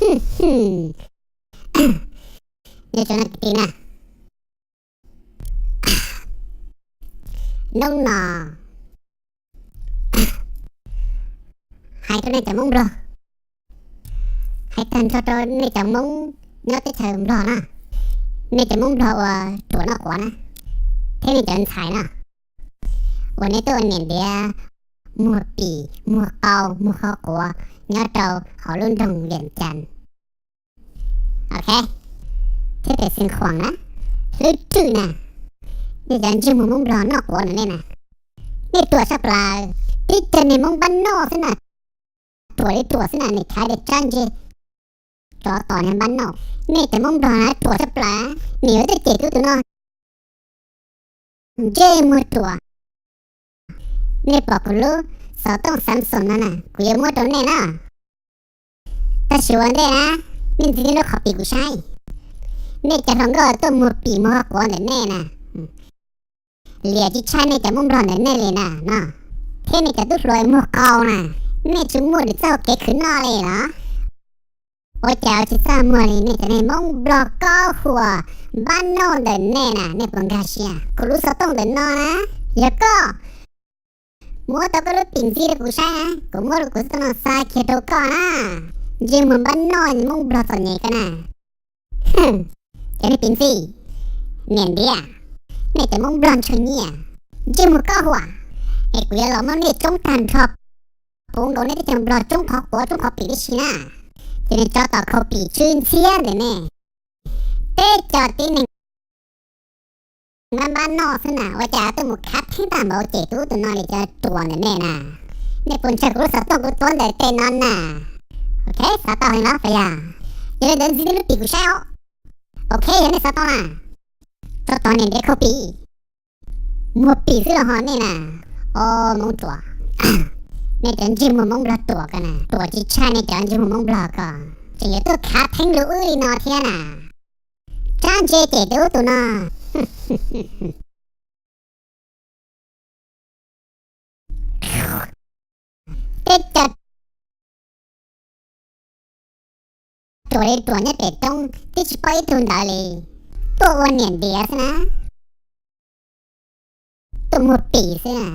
Nyob zoo na kwv tij na, hnub no hais rau nej cov Hmoob Nplog, hais tag nrho rau nej cov Hmoob nyob teb chaws Nplog na, nej cov Hmoob Nplog uas ruam noj quav na, thiab nej cov ntxhais na, uas nej tuaj ua niam ntiav muag pim muag qau muag qhov quav nyob rau hauv lub nroog Vias Cas, ok, thiab pem Xeev Khuam na, Hlwb Rwj na, nej cov ntsej muag Hmoob Nplog noj quav ntawm nej na, nej ruam tshaj plaws, tib co niag Hmoob npab noj xwb na, ruam li ruam xwb na, nim khav tias tsab ntse tsov tom niag npab noj. Nej cov Hmoob Nplog na ruam tshaj plaws, nim yuav tuaj cem tub tus no ntsej muag ruam. Nej pom kuv lub xov tooj Samsung no na, kuv yuav muab rau nej na. Tab sis ua ntej na, nej ntxiv nej lub qhov pim kuv saib. Nej cov hluas nkauj tuaj muag pim muag quav ntawm nej na, liam tsis tshaj nej cov Hmoob Nplog ntawm nej li na no, thiab nej cov tub hluas muag qau na, nej tsis muaj lwm txoj kev khwv noj li los? Ua cas tsis txaj muag li nej cov niag Hmoob Nplog kob huam npab noj ntawm nej na, nej puas nkag siab? Kuv lub xov tooj ntawm no na, yog koj muab tau koj lub pim ntxiv rau kuv saib na, kuv muab kuv xov tooj no xa kiag rau koj na. Ntsej muag npab noj Hmoob Nplog txom nyem koj na. Cov niag pim ntxiv, niam ntiav, nej cov Hmoob Nplog ntshaw nyiaj, ntsej muag kob huam, es kuv yuav los muab nej tsoob tag nrho, puv nkaus nej teb chaws Nplog tsoob qhov quav tsoob qhov pim tib si na. Ces nej tsov tom khau pim tsw ntxhiab ntawm nej, peb cov tib neeg npab npab noj xwb na, ua cas tuaj mus khav theeb tag npaum cem tub tus no li cov ruam ntawm nej na. Nej puas ntshaw kuv lub xov tooj kuv tuav ntawm tes no na? Ok, xav tau heev los pas yog? Yog li ntawd ntxiv nej lub pim kuv saib os. Ok, yog nej xav tau na, tsov tom niam ntiav khau pim, muag pim xwb los ho nej na. O, Hmoob ruam, nej cov ntsej muag Hmoob Nplog ruam ko na, ruam tsis tshaj nej cov ntsej muag Hmoob Nplog ko, tseem yuav tuaj khav theeb lus wb li no thiab na. Tsab ntse cem tub tus no. Peb cov ruam li ruam nyob pem roob twb tsis paub ib tug ntawd li, tuaj ua niam ntiav xwb na, tuaj muag pim xwb na,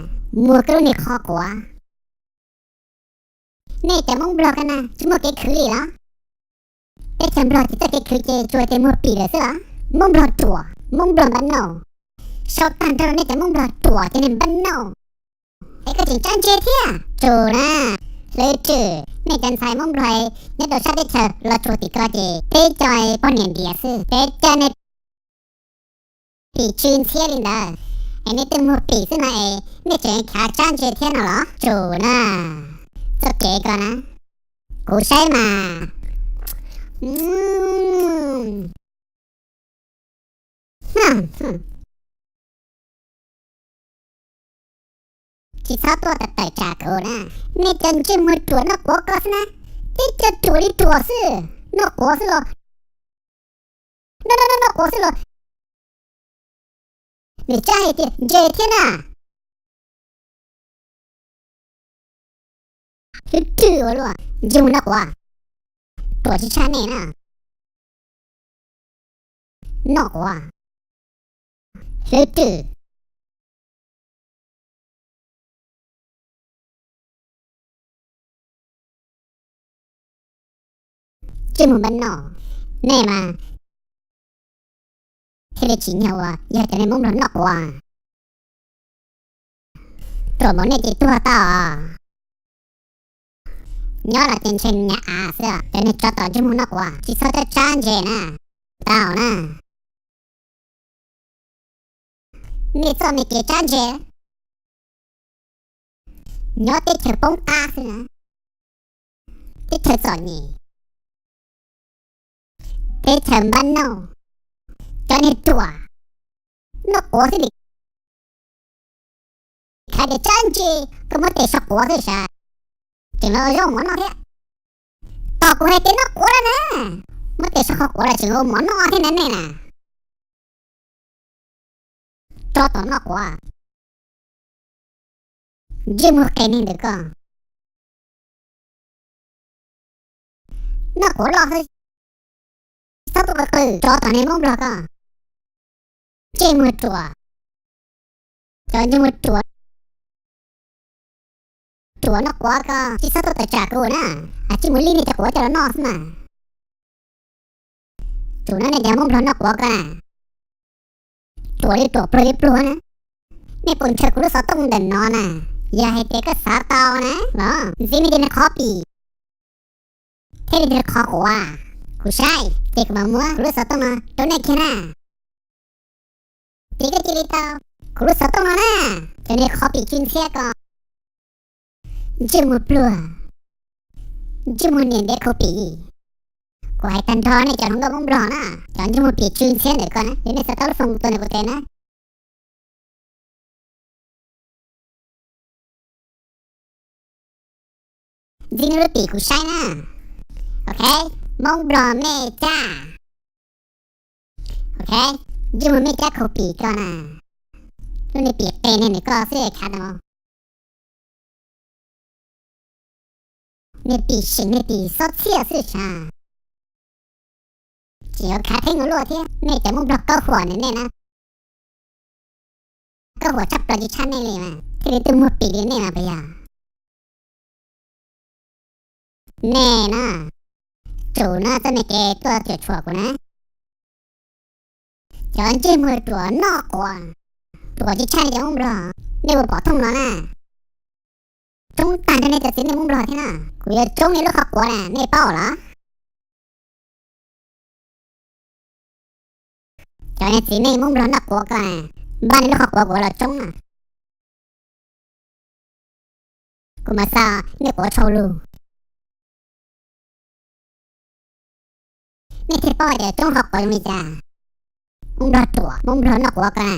muag koj lub niag qhov quav. Nej cov Hmoob Nplog ko na tsis muaj kev khwv li los? Teb chaws Nplog tsis txawj kev khwv ces tsuas tias muag pim lawm xwb los? Hmoob Nplog ruam, Hmoob Nplog npab noj, sau tag nrho nej cov Hmoob Nplog ruam cov niag npab noj. Es koj tseem tsab ntse thiab. Tsum na, Hlwb Rwj, nej cov ntxhais Hmoob Nplog nyob rau sab teb chaws los tsuas tim ko ces peb cov poj niam ntiav xwb, peb cov nej pim tsw ntxhiab li ntawd, es nej twb muag pim xwb no es nej tseem khav tsab ntse thiab no los? Tsum na, txoj kev ko na, kuv saib mas. Tsis txhob tuaj tawm tsam kuv na, nej cov ntsej muag ruam noj quav ko xwb na, tib co ruam li ruam xwb, noj quav xwb los, noj noj noj quav xwb los, nws tsab hais tias ntse thiab na. Hlwb Rwj ua luaj, ntsej muag noj quav, ruam tsis tshaj nej na. Noj quav, Hlwb Rwj, ntsej muag npab noj, nej mas thiaj li tsim nyog uas yog cov niag Hmoob Nplog noj quav. Ruam npaum nej ces tuag tau os. Nyob los ces ntshe me nyuam av xwb os, cov niag tsov tom ntsej muag noj quav, tsis txhob coj tsab ntse na. Tau na. Nej txoj me kev tsab ntse, nyob teb chaws poob qab xwb na, teb chaws txom nyem, teb chaws npab noj, cov niag ruam, noj quav xwb li. Hais tias tsab ntse, koj muab tes so quav xwb sav, tseem los zoo mov noj thiab. Tos kuv hais tias noj quav lawm na, muab tes so qhov quav los tseem ua mov noj thiab na nej na. Tsov tom noj quav, ntsej muag qe neeg ntawm koj. Noj quav loj xwb, txhob tuaj qw qw, tsov tom nej Hmoob Nplog koj. Ntsej muag ruam, cov ntsej muag ruam, ruam noj quav koj, tsis txhob tuaj tawm tsam kuv na. Has tsij mus lij nej cov quav coj los noj xwb mas. Tsum no nej cov Hmoob Nplog noj quav koj na, ruam li ruam pluag li pluag na. Nej puas ntshaw kuv lub xov tooj ntawm no na? Yog hais tias koj xav tau na los ntxiv nej cov niag qhov pim thiab nej cov niag qhov quav, kuv saib ces kuv mam muab kuv lub xov tooj no rau nej kiag na. Ces koj cia li tau kuv lub xov tooj no na, cov niag qhov pim tsw ntxhiab ko. Ntsej muag pluag, ntsej muag niam ntiav khaus pim. Kuv hais tag nrho nej cov hluas nkauj Hmoob Nplog na, cov ntsej muag pim tsw ntxhiab ntawm ko na, yog nej xav tau lub phone tuaj ntawm kuv tes na. Ntxiv nej lub pim kuv saib na. Ok, Hmoob Nplog mej cab. Ok, ntsej muag mej cab khaus pim ko na. Lub niag pim qe niag ntawm ko xwb khav tau. Niag pim seem niag pim xob txhiaj xwb sav. Tseem yuav khav theeb ua luaj thiab, nej cov Hmoob Nplog kaub huam ntawm nej na, kaub huam tshaj plaws tsis tshaj nej li mas thiaj li tuaj muag pim li nej mas puas yog? Nej na, tsum no txoj me kev tuaj cuam tshuam kuv na. Cov ntsej muag ruam noj quav, ruam tsis tshaj li cov Hmoob Nplog, nej puas pom thooj no na? Tsoob tag nrho nej cov txiv neej Hmoob Nplog thiab na, kuv yuav tsoob nej lub qhov quav na, nej paub los? Cov niag txiv neej Hmoob Nplog noj quav ko na, npaj nej lub qhov quav kuv los tsoob na. Kuv mas xa nej quav tshau lug. Nej thiaj paub tias tsoob qhov quav zoo li cas. Hmoob Nplog ruam, Hmoob Nplog noj quav ko na.